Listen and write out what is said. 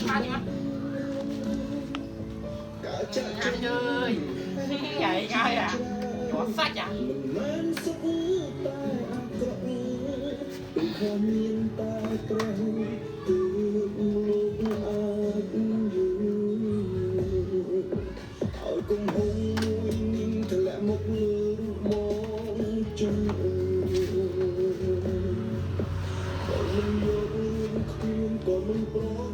ឆ្មានេះមកអាជើយយាយងាយអាយកសាច់អា មិនមែនសុខតែអាក្រក់ពេលខំមានតែព្រះទើបលោកអាចយូរឲ្យ គុំហងមួយនេះធ្លាក់មកលើរូបបងជុំអើយ បើមិនយកខ្លួនក៏មិនប្រ